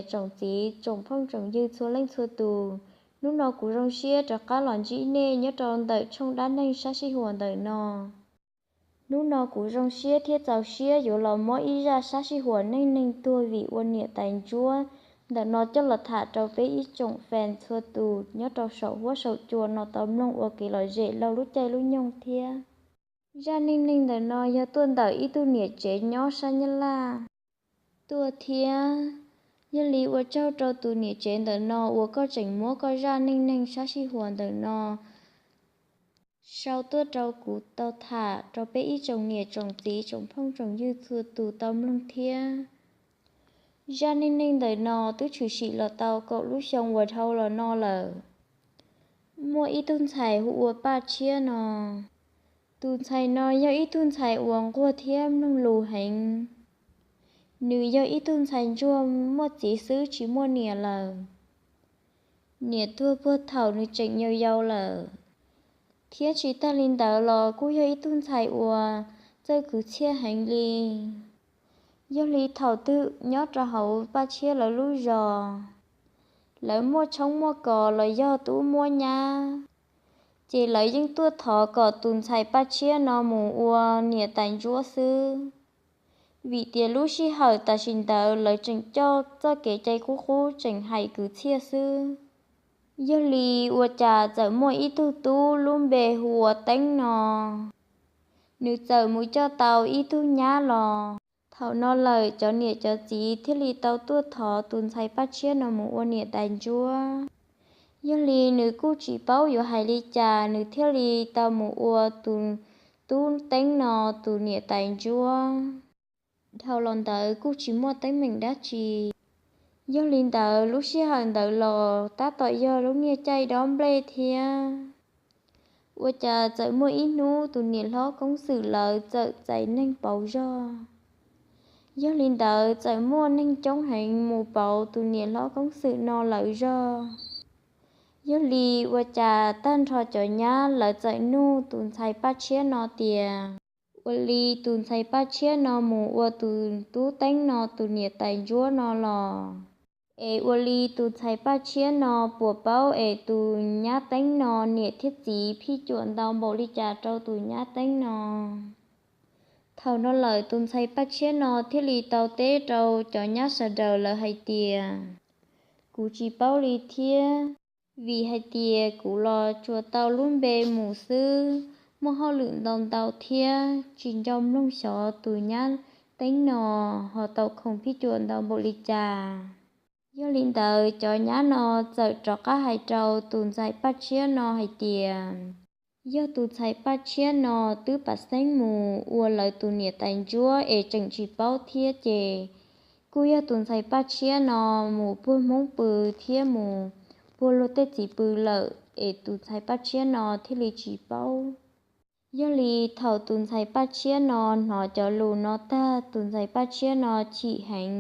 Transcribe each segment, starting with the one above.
tsoom txiv tsoom phooj tsoom ywg txhua leej txhua tus. Hnub no kuv zoo siab rov qab los ntsib nej nyob rau ntawm tshooj dab neeg sab sij huam ntawm no. Hnub no kuv zoo siab thiab txaus siab yuav los muab ib zaj sab sij huam neej neeg tuag vim ua niam tais ntsuab ntawm no coj los tham rau peb ib tsoom fans txhua tus nyob rau saum huab saum cua no tau mloog ua kev lom zem laug lub caij lub nyoog thiab. Zaj neej neeg ntawm no yog tuaj ntawm ib tug niam tsev nyob sab Nyab Laj tuaj thiab. Yog li ua tsaug rau tus niam tsev ntawm no uas koj tseem muab koj zaj neej neeg sab sij huam ntawm no sau tuaj rau kuv tau tham rau peb ib tsoom niam tsoom txiv tsoom phooj tsoom ywg txhua tus tau mloog thiab. Zaj neej neeg ntawm no twb tshwm sim los tau kaum lub xyoo uas dhau los no lawm. Muaj ib tug ntxhais hu ua Paj Tshiab no. Tus ntxhais no yog ib tug ntxhais uas nquag thiab mloog lus heev. Nws yog ib tug ntxhais ntsuag muaj txiv xwb tsis muaj niam lawm. Niam tuag puag thaum nws tseem yau yau lawm. Thiab tsis tag li ntawd los kuj yog ib tug ntxhais uas txawj kwv txhiaj heev li. Yog li thaum twg nyob rau hauv Paj Tshiab lawv lub zos, lawv muaj tshoob muaj kos los yog tub muab nyab, ces lawv yeej tuaj thov kom tus ntxhais Paj Tshiab no mus ua niam tais ntsuab xwb. Vim tias lub sij hawm tam sim ntawd lawv tseem coj txoj kev cai qub qub tseem hais kwv txhiaj xwb. Yog li ua cas txawm muaj ib tug tub lub npe hu ua Teeb no, nws txawm mus coj tau ib tug nyab los. Thaum no lawm cov niam cov txiv thiaj li tau tuaj thov tus ntxhais Paj Tshiab no mus ua niam tais ntsuab. Yog li nws kuj tsis paub yuav hais li cas nws thiaj li tau mus ua tus tub Teeb no tus niam tais ntsuab. Dhau los ntawd kuj tsis muaj teeb meem dab tsi. Yog li ntawd lub sij hawm ntawd los tab tom yog lub niag caij dob nplej thiab. Ua cas txawm muaj ib hnub tus niam hlob Koob Xwm lawv txawm txais neeg pauv zog. Yog li ntawd txawm muaj neeg coob heev mus pauv tus niam hlob Koob Xwm no lawv zog. Yog li ua cas tag nrho cov nyab lawv txawm nug tus ntxhais Paj Tshiab no tias, ua li tus ntxhais Paj Tshiab no mus ua tus tub Teeb no tus niam tais ntsuab no los, es ua li tus ntxhais Paj Tshiab no puas paub es tus nyab Teeb no niam thiab txiv phij cuam ntau npaum li cas rau tus nyab Teeb no. Thaum no lawm tus ntxhais Paj Tshiab no thiaj li tau teb rau cov nyab sawv daws lawv hais tias, kuv tsis paub li thiab, vim hais tias kuv los tsuas tau lub npe mus xwb, muaj hauj lwm ntau ntau thiab tsis nco mloog xyov tus nyab Teeb no ho tau khoom phij cuam ntau npaum li cas. Yog li ntawd cov nyab no txawm rov qab hais rau tus ntxhais Paj Tshiab no hais tias, yog tus ntxhais Paj Tshiab no twb pam xeeb mus ua lawv tus niam tais ntsuab es tseem tsis paub thiab ces, kuj yog tus ntxhais Paj Tshiab no mus puag Hmoob pw thiab mus puag luag tej txiv pw lawm es tus ntxhais Paj Tshiab no thiaj li tsis paub. Yog li thaum tus ntxhais Paj Tshiab no hnov cov lus no tag tus ntxhais Paj Tshiab no chim heev.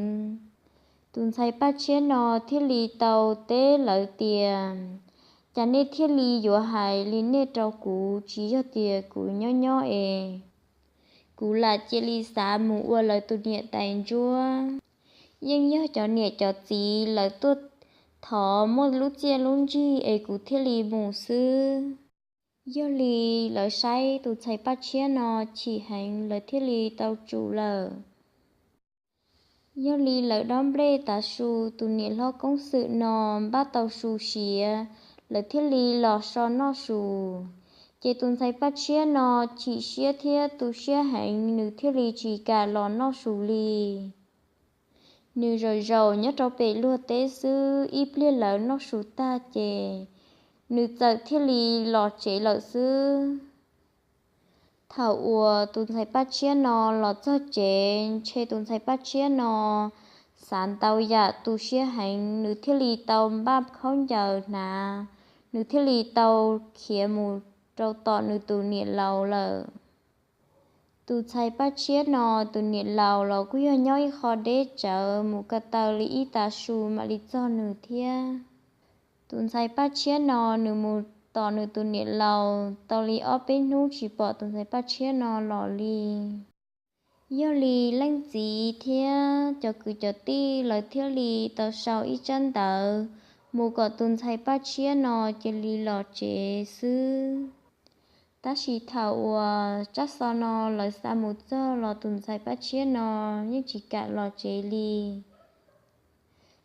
Tus ntxhais Paj Tshiab no thiaj li tau teb lawv tias, cas nej thiaj li yuav hais li nej rau kuv, tsis yog tias kuv nyob nyob es kuv lam cia li xav mus ua lawv tus niam tais ntsuab. Yeej yog cov niam cov txiv lawv tuaj thov muaj lub txiaj lub ntsig es kuv thiaj li mus xwb. Yog li lawv saib tus ntxhais Paj Tshiab no chim heev lawv thiaj li tau tsum lawm. Yog li lawv dob nplej tav su tus niam hlob Koob Xwm no npaj tau su siav, lawv thiaj li los so noj su. Ces tus ntxhais Paj Tshiab no chim siab thiab tu siab heev nws thiaj li tsis kam los noj su li. Nws zaum zaum nyob rau pem luag teb xwb, ib pliag lawv noj su tag ces nws txawm thiaj li los tsev lawm xwb. Thaum uas tus ntxhais Paj Tshiab no los txog tsev ntshe tus ntxhais Paj Tshiab no xav ntau yam tu siab heev nws thiaj li tau npaj khaub ncaws hnav, nws thiaj li tau khiav mus rau tom nws tus niam laus lawm. Tus ntxhais Paj Tshiab no tus niam laus los kuj yog nyob ib qho deb tsawv mus ko taw li ib tav su mam li txog nws thiab. Tus ntxhais Paj Tshiab no nws mus tom nws tus niam laus tau li ob peb hnub tsis pom tus ntxhais Paj Tshiab no los li. Yog li leej txiv thiab cov kwv cov tij lawv thiaj li tau sau ib tsab ntawv mus kom tus ntxhais Paj Tshiab no cia li los tsev xwb. Tab sis thaum uas tsab xov no lawv xa mus txog los tus ntxhais Paj Tshiab no yeej tsis kam los tsev li.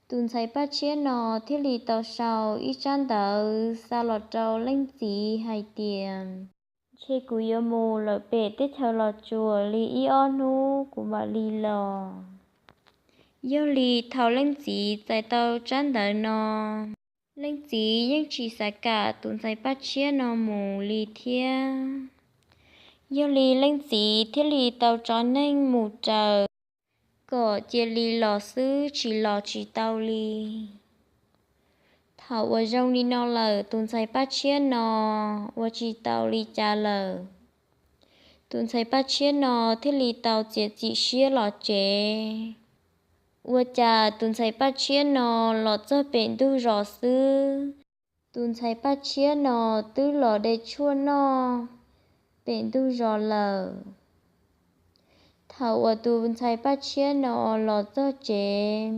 Tus ntxhais Paj Tshiab no thiaj li tau sau ib tsab ntawv xa los rau leej txiv hais tias, ntshe kuv yuav mus lawm pem teb chaws Los Tsuas li ib ob hnub kuv mam li los. Yog li thaum leej txiv txais tau tsab ntawv no, leej txiv yeej tsis xav kam tus ntxhais Paj Tshiab no mus li thiab. Yog li leej txiv thiaj li tau tso neeg mus raws kom cia li los xwb, tsis los tsis tau li. Thaum uas zoo li no lawm tus ntxhais Paj Tshiab no ua tsis tau li cas lawm. Tus ntxhais Paj Tshiab no thiaj li tau txiav txim siab los tsev. Ua cas tus ntxhais Paj Tshiab no los txog pem ntug zos xwb, tus ntxhais Paj Tshiab no twb los de tshuaj noj pem ntug zos lawm. Thaum uas tus ntxhais Paj Tshiab no los txog tsev,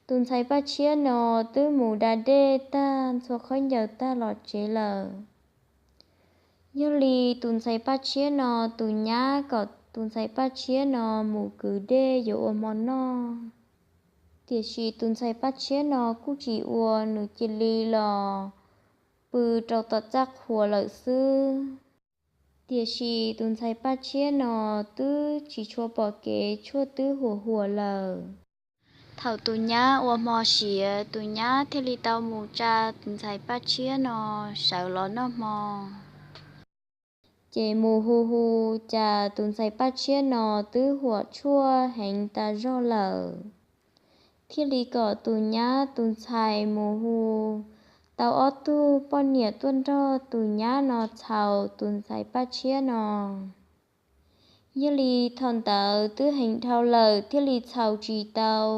tus ntxhais Paj Tshiab no twb mus da dej tag ntxhua khaub ncaws tag los tsev lawm. Yog li tus ntxhais Paj Tshiab no tus nyab kom tus ntxhais Paj Tshiab no mus kwv dej yuav ua hmo noj. Tiam sis tus ntxhais Paj Tshiab no kuj tsis ua, nws cia li los pw rau tom txaj qhua lawm xwb. Tiam sis tus ntxhais Paj Tshiab no twb tsis tshua pom kev, tshuaj twb huam huam lawm. Thaum tus nyab ua hmo siav, tus nyab thiaj li tau mus tsa tus ntxhais Paj Tshiab no sawv los noj hmo. Ces mus hu hu, cas tus ntxhais Paj Tshiab no twb huam tshuaj heev tas zog lawm. Thiaj li kom tus nyab tus ntxhais mus hu tau ob tug poj niam tuaj nrog tus nyab no txhaus tus ntxhais Paj Tshiab no. Yog li thaum ntawd twb heev dhau lawm thiaj li txhaus tsis tau,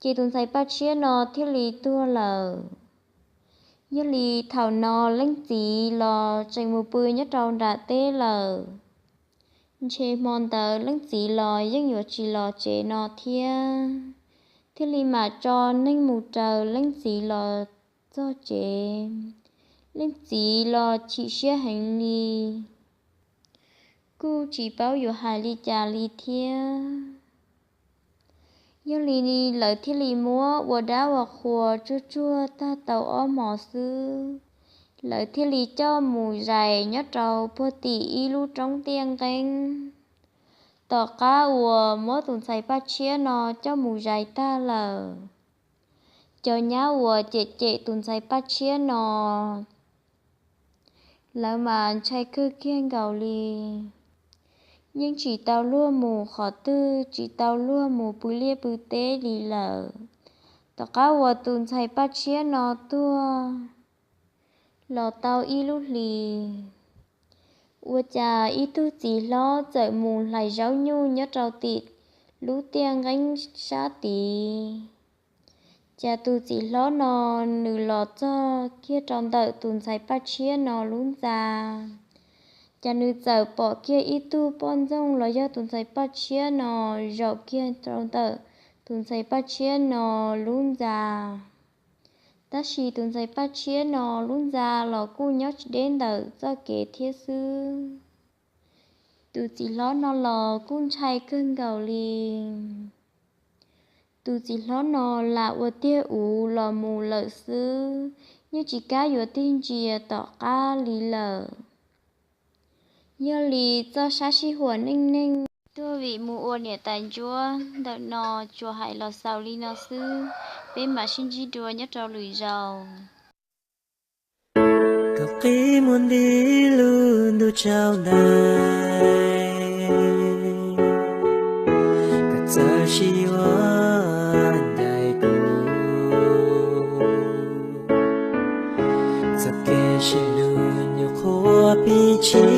ces tus ntxhais Paj Tshiab no thiaj li tuag lawm. Yog li thaum no leej txiv los tseem mus pw nyob rau nram teb lawm. Ntshe hmo ntawd leej txiv los yeej yuav tsis los tsev no thiab, thiaj li mam tso neeg mus raws leej txiv los txog tsev. Leej txiv los chim siab heev li, kuj tsis paub yuav hais li cas li thiab. Yog li lawv thiaj li muab ua dab ua qhua tsuag tsuag tag tau ob hmos xwb, lawv thiaj li coj mus zais nyob rau puag tim ib lub roob tiaj nqeeb. Tom qab uas muab tus ntxhais Paj Tshiab no coj mus zais tag lawm, cov nyab uas cem cem tus ntxhais Paj Tshiab no, lawv mas ntshai kawg kiag nkaus li. Yeej tsis tau luag mus qhov twg, tsis tau luag mus pw liaj pw teb li lawm. Tom qab uas tus ntxhais Paj Tshiab no tuag los tau ib lub hlis, ua cas ib tug txiv hlob txawm mus hlais zaub nyuj nyob rau tim lub tiaj nqeeb sab tid. Cas tus txiv hlob no nws los txog kiag rau ntawm tus ntxhais Paj Tshiab no lub ntxa. Cas nws txawm pom kiag ib tug poj ntxoog los yog tus ntxhais Paj Tshiab no zaum kiag rau ntawm tus ntxhais Paj Tshiab no lub ntxa. Tab sis tus ntxhais Paj Tshiab no lub ntxa los kuj nyob tsis deb ntawm txoj kev thiab xwb. Tus txiv hlob no los kuj ntshai kawg nkaus li. Tus txiv hlob no lam ua tiag uv los mus lawm xwb, yeej tsis kam yuav tig ntsia tom qab li lawm. Yog li txoj sab sij huam neej neeg tuag vim mus ua niam tais ntsuab ntawm no tsuas hais los xaus li no xwb, peb mam sib ntsib dua nyob rau lwm zaus. Thaum qib muaj nti lub ntuj tsaus ntais, koj txawm sib ua ncaim kuv. Txoj kev sib hlub nyuam qhuav pib tshiab,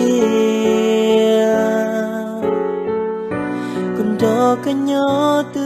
kuv nrog koj nyob twj